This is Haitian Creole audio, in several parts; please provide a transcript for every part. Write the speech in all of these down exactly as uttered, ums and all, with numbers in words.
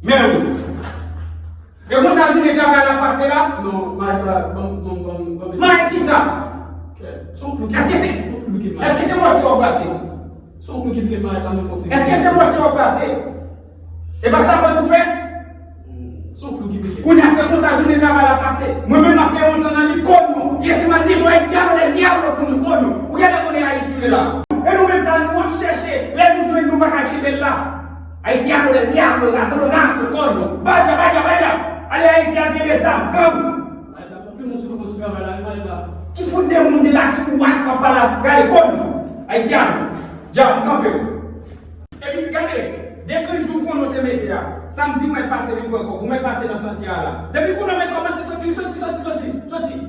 Men wi. E konsa jounen travay la pase la? Non, Maître, ban m, ban m, ban m, ban m. Maître kisa? Se yon klou ki, èske se, se yon klou ki mal. Èske se mòti w ap brase? Se yon klou ki pike Maître la, men fò ti. Èske se mòti w ap brase? E pa chapant ou fè? Hmm, se yon klou ki pike. Kounye a, se konsa jounen travay la pase. Mwen menm m ap peye yon tan nan li, konyo. Y ese mal dicho el diablo del diablo, konyo, konyo. Ou genlè konnen Ayiti ye la. E nou menm sa, nou ap chèche. Lè nou jwenn, nou pa ka kenbe l la. Ay diablo del diablo, ladronazo, konyo. Baya, baya, baya. Ale Ayiti al kenbe zam, gang. Ki fout de moun de la ki ou a k ap pale avèk, gade konyo. Ay diablo. Djab, kanpe w. Epi gade, depi jou konyo te mete a, samdi mwen pase vin pran kòb, ou mèt pase nan santye a la. Depi konyo mèt kòmanse soti, soti, soti, soti, soti.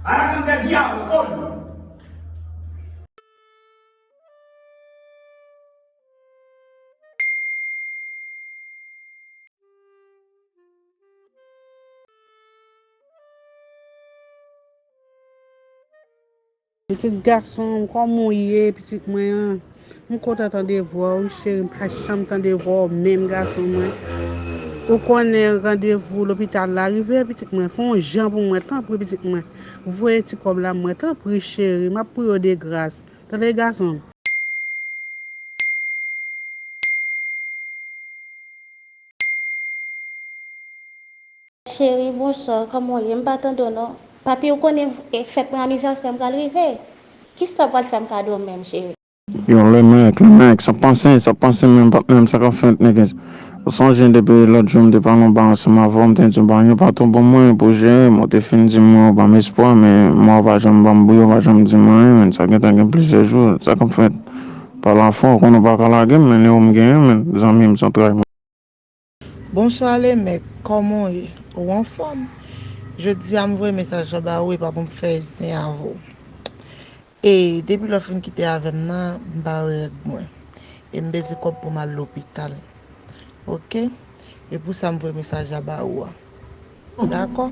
A la gang del diablo, konyo. Pitit gason m, kòman w ye, pitit mwen an? M kontan tande vwa w, wi, cheri, m pa janm tande vwa w menm, gason mwen. Ou konnen randevou lopital la rive, pitit mwen. Fè yon jan pou mwen, tanpri, pitit mwen. Voye ti kòb la mwen, tanpri, cheri, m ap priye w de gras. Tande, gason m. Cheri, bonswa, kòman w ye? M pa tande w non. Papi, ou konnen fèt mwen, anivèsè m pral rive. Kisa w pral fè m kado menm, cheri? Yo, Lemèk, Lemèk, sa k pase, sa k pase menm, patnè m, sa k ap fèt, niggas? Ou sonje depi lòt jou m te pale yon bagay ansanm avè w, m te di w pa gen patwon pou mwen pou jere m, ou te fin di m ou pa m espwa, men mò w pa janm ban m bri, ou pa janm di m anyen, menn, sa gentan gen plizyè jou, sa k ap fèt? Pale afè w, konnen w pa ka lage m, menn, e ou m genyen, menn, zanmi m, zantray mwen. Bonswa Lemèk, kòman w ye? Ou anfòm? Jodi a m voye mesaj la ba ou e pa pou m fè zen avè w. E depi lè w fin kite avè m nan, m pa wè règ mwen. E m bezwen kòb pou m al lopital. Oke? E pou sa m voye mesaj la ba ou a. Dakò?